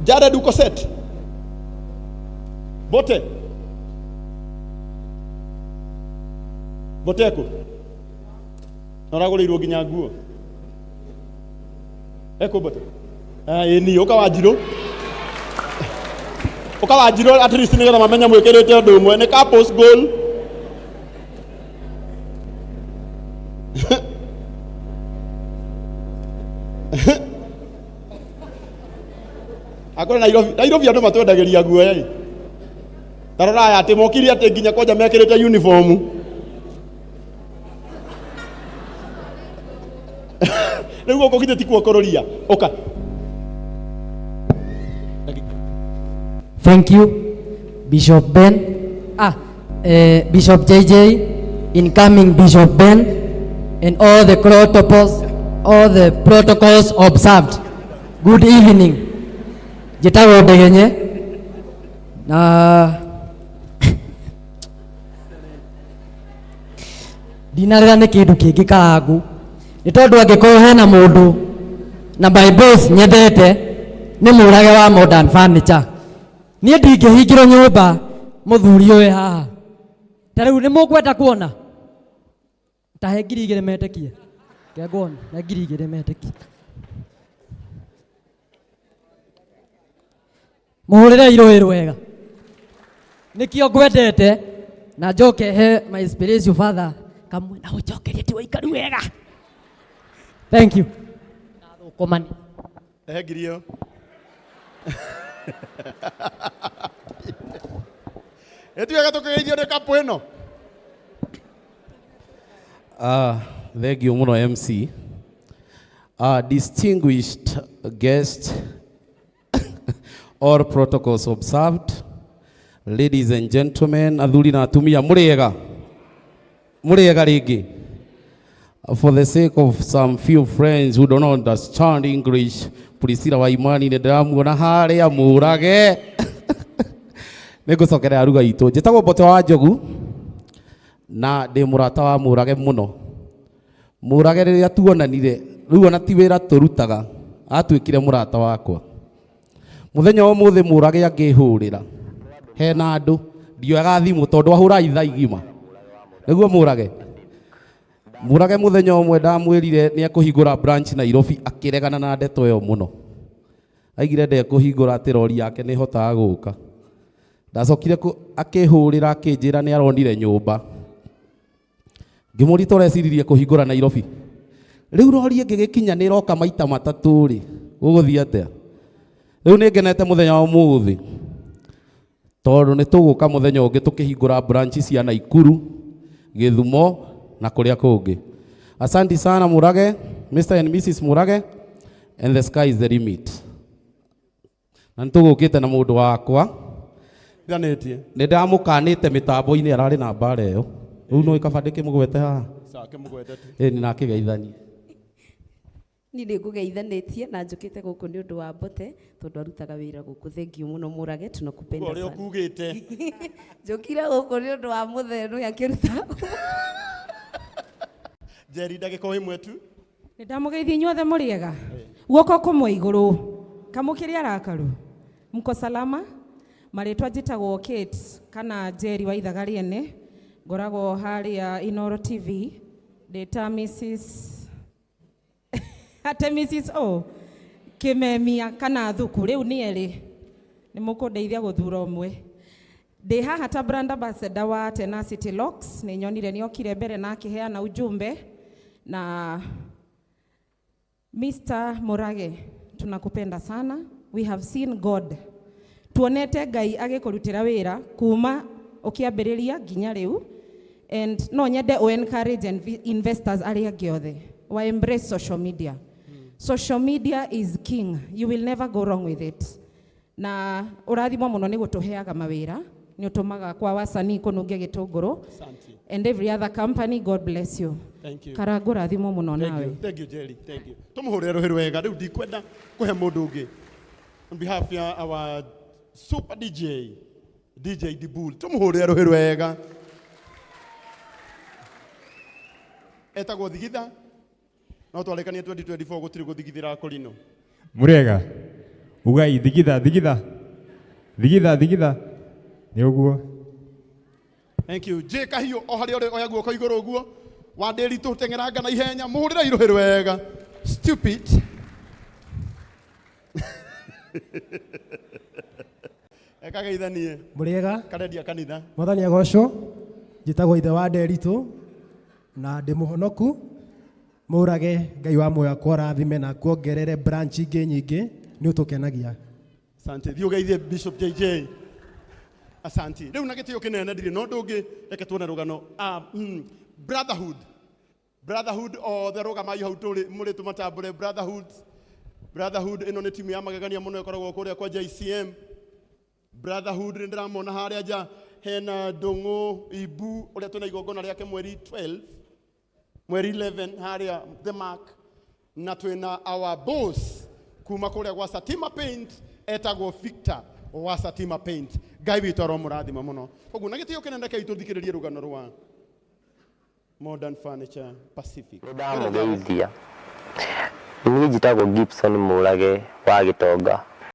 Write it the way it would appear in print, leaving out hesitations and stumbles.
Jared uko set? Bote. Bote kũ? Na ũragũrĩirwo nginya nguo. Ekũ Bote? Ah, ĩni, ũka Wanjirũ. Ũka Wanjirũ at least nĩgetha mamenye mwĩkĩrĩte ũndũ ũmwe. Nĩ couples goal. Akore Nairobi, Nairobi andũ matwendagĩria guoya ĩ. Ta rora aya atĩ mokire atĩ nginya kwanja mekĩrĩte uniform. Rĩu gũkũ githĩ ti kuo kũrũria. Ũka. Thank you, Bishop Ben. Bishop JJ, incoming Bishop Ben, and all the protocols, all the protocols observed. Good evening. Njĩtagwo Ndegenye na ndinarĩra nĩ kĩndũ kĩngĩ karangu nĩ tondũ angĩkorwo hena mũndũ na my boss nyendete nĩ mũrage wa Modern Furniture. Niĩ ndingĩhingĩrwo nyũmba mũthuri ũyũ haha. Ta rĩu nĩ mũkwenda kuona? Ta he 2000 metĩkie. Reke nguone, he 2000 metĩkie. Mũhũrĩre irũĩ rwega. Nĩkĩo ngwendete na njoke he my spiritual father kamwe na ũnjokerie ti waikaru wega. Thank you. Thũkũmani. Ehe ngiri ĩyo. Ĩti wega tũkĩgeithio nĩ kapu ĩno. Thank you mũno MC. Distinguished guest, all protocols observed. Ladies and gentlemen, athuri na atumia, mũrĩega? Mũrĩega rĩngĩ? For the sake of some few friends who don't understand English, Priscilla wa Imani nĩ ndĩramuona harĩa mũrage. Nĩ ngũcokerera ruga itũ. Njĩtagwo Mbote wa Njogu na ndĩ mũrata wa Mũrage mũno. Mũrage rĩrĩa tuonanire, rĩu ona ti wĩra tũrutaga, atuĩkire mũrata wakwa. Mũthenya wa ũmũthĩ Mũrage angĩhũrĩra, hena andũ, ndioyaga thimũ tondũ ahũra ithaa igima. Nĩguo Mũrage? Mũrage mũthenya ũmwe ndamwĩrire nĩ ekũhingũra branch Nairobi, akĩregana na ndeto ĩyo mũno. Aigire ndekũhingũra atĩ rori yake nĩ ĩhotaga gũka. Ndacokire akĩhũrĩra akĩnjĩra nĩ aronire nyũmba. Ngĩmũria tũreciririe kũhingũra Nairobi. Rĩu rori ĩngĩgĩkinya nĩ ĩroka maita matatũ rĩ, gũgũthiĩ atĩa? Rĩu nĩ ngenete mũthenya wa ũmũthĩ tondũ nĩ tũgũka mũthenya ũngĩ tũkĩhingũra branch cia Naikuru, Gĩthumo na kũrĩa kũngĩ. Asante sana Mũrage, Mr. and Mrs. Mũrage, and the sky is the limit. Na nĩ tũgũkĩte na mũndũ wakwa. Thanĩtie. Nĩ ndamũkanĩte mĩtambo-inĩ ararĩ na mbara ĩyo. Rĩu no ĩkaba ndĩkĩmũgwete haha. Sawa, kĩmũgwete tu. Ĩni na akĩgeithanie. Niĩ nĩ ngũgeithanĩtie na njũkĩte gũkũ nĩ ũndũ wa Mbote tondũ arutaga wĩra gũkũ. Thank you mũno Mũrage, tunakupenda Ũrĩa sana. ũkugĩte. Njũkire gũkũ nĩ ũndũ wa mũthee nĩ akĩruta. Njeri ndagĩka o ĩmwe tu. Nĩ ndamũgeithia inyuothe mũrĩega. Guoko kũmwe igũrũ. Kamũkĩrĩ arakaru. Mko salama? Marĩtwa njĩtagwo Kate kana Njeri wa Ithaga Rĩene. Ngoragwo harĩa Inoro TV. Ndĩ ta Mrs. Ate Mrs. O. Kĩmemia kana Thuku. Rĩu nĩ erĩ. Nĩ mũkũndeithia gũthura ũmwe. Ndĩ haha ta brand ambassador wa Tenacity Locks. Nĩ nyonire nĩ okire mbere na akĩheana ujumbe. Na Mr. Murage, tunakupenda sana. We have seen God. Tuonete Ngai agĩkũrutĩra wĩra kuma ũkĩambĩrĩria nginya rĩu. And no nyende ũ encourage investors arĩa angĩ othe wa embrace social media. Social media is king. You will never go wrong with it. Na ũrathimwo mũno nĩ gũtũheaga mawĩra, nĩ ũtũmaga kwa wasanii kũnunge gĩtũngũrũ. Asante. And every other company, God bless you. Thank you. Karangũ rathimwo mũno Thank nawe. you. Thank you, Jerry. Thank you. Tũmũhũrĩre rũhĩ rwega rĩu ndikwenda kũhe mũndũ ũngĩ. On behalf ya our super DJ, DJ Dibul, tũmũhũrĩre rũhĩ rwega. Etagwo Thigitha, no twarĩkanie 2024 gũtirĩ gũthigithĩra kũrinũ. Mũrĩega. Ugai thigitha thigitha thigitha thigitha nĩ ũguo. Thank you. J Kahiũ o harĩa ũrĩ oya guoko igũrũ ũguo. Wa Ndĩritũ teng'eranga na ihenya mũhũrĩre irũhĩ rwega. Stupid. Ekageithanie. Mũrĩega. Karendia kanitha. Mwathani agocwo. Njĩtagwo ithe wa Nderitũ na ndĩ mũhonoku. Mũrage Ngai wa muoyo akũrathime na akuongerere branch ingĩ nyingĩ nĩ ũtũkenagia. Asante. Thiĩ ũgeithie Bishop JJ. Asante. Rĩu na gĩtĩo kĩnene ndirĩ na ũndũ ũngĩ reke tuone rũgano. Brotherhood. Brotherhood othe rũgamai hau tũrĩ mũrĩ tũmatambũre Brotherhood. Brotherhood ĩno nĩ timu ya magegania mũno ĩkoragwo kũrĩa kwa JCM. Brotherhood nĩ ndĩramona harĩa nja hena Ndũng'ũ Ibu ũrĩa twĩna igongona rĩake mweri 12 mweri 11 harĩa The Mark, na twĩna our boss kuma kũrĩa gwa Satima Paint etagwo Victor wa Satima Paint. Ngai witũ aromũrathima mũno. Koguo na gĩtĩo kĩnene rekei tũthikĩrĩrie rũgano rwa Modern Furniture Pacific. Nĩndamũgeithia. Niĩ njĩtagwo Gibson Mũrage wa Gĩtonga.